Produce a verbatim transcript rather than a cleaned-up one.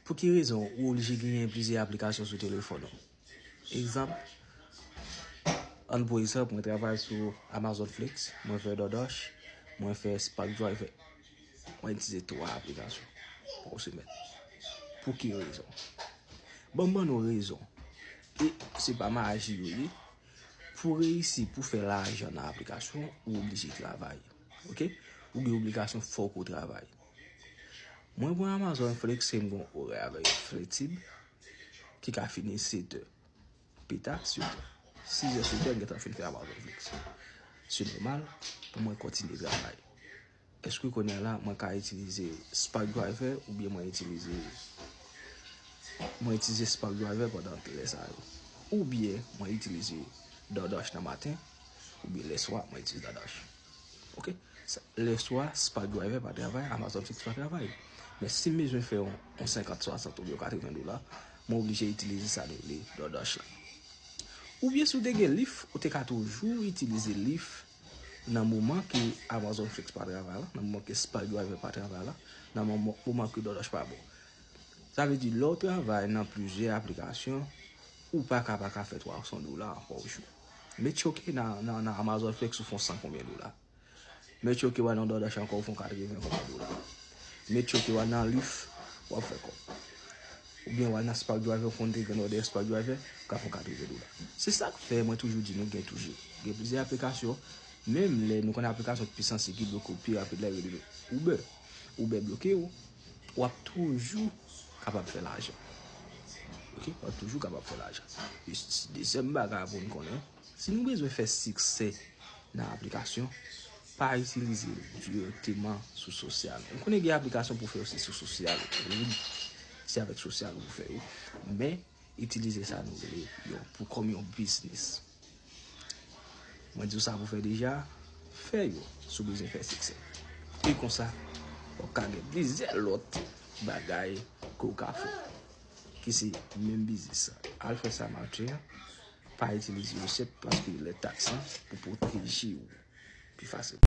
Pou ki rezon ou oblije genyen plizyè aplikasyon sou telefòn ou? Egzanp, ann pran egzanp, mwen travay sou Amazon Flex, mwen fè DoorDash, mwen fè Spark Driver. Mwen itilize twa aplikasyon pa semèn. Pou ki rezon? Ban m ban nou rezon. E se pa maji yo ye. Pou reyisi, pou fè lajan nan aplikasyon, ou oblije travay. Oke? Ou gen obligasyon, fòk ou travay. Mwen pran Amazon Flex, se m gen yon orè avèk fleksib ki ka fini sèt è. Pita, sèt è. Sis è, sèt è, m gentan fin fè Amazon Flex. Se nòmal pou mwen kontinye travay. Èske kounye a la, mwen ka itilize Spark Driver oubyen mwen itilize mwen itilize Spark Driver pandan lè sa yo? Oubyen mwen itilize DoorDash nan maten, oubyen lè swa, mwen itilize DoorDash. Oke? Sa- Lè swa, Spark Driver pa travay, Amazon Flex pa travay. Men si m bezwen fè yon, yon senkant, swasant oubyen yon katreven dola, mwen oblije itilize sa nou rele DoorDash la. Oubyen si w te gen Lyft, ou te ka toujou itilize Lyft nan moman ke Amazon Flex pa travay la, nan moman ke Spark Driver pa travay la, nan moman, moman ke DoorDash pa bon. Sa vle di, lè w travay nan plizyè aplikasyon, ou pa ka pa ka fè twa san dola pa jou. Met choke nan, nan, nan Amazon Flex ou fè san konbyen dola. Met choke w al nan DoorDash ankò ou fè katreven konbyen dola. Met choke w al nan Lyft, w ap fè kòb. Oubyen w al nan Spark Driver, ou konn te gen òdè Spark Driver, ou ka fè katreven dola. Se sa k fè mwen toujou di nou gen toujou. Gen plizyè aplikasyon, menm lè nou konn aplikasyon ki pi sanse ki bloke w pi rapid la, yo rele Uber. Uber bloke w, w ap toujou kapab fè lajan. Oke? W ap toujou kapab fè lajan. E s- dezyèm bagay pou n konnen, si nou bezwen fè siksè nan aplikasyon, pa itilize l dirèkteman sou sosyal. M konnen gen aplikasyon pou fè yo se sou sosyal, wi, se avèk sosyal ou fè yo. Men, itilize sa nou rele yo pou kòm yon biznis. Mwen di w sa pou fè deja, fè yo si w bezwen fè siksè. E konsa, w ap ka gen plizyè lòt bagay ke w ka fè, ki se menm biznis sa. Al fè sa maten an, pa itilize resèt paske lè taks lan pou pwoteje w pi fasil.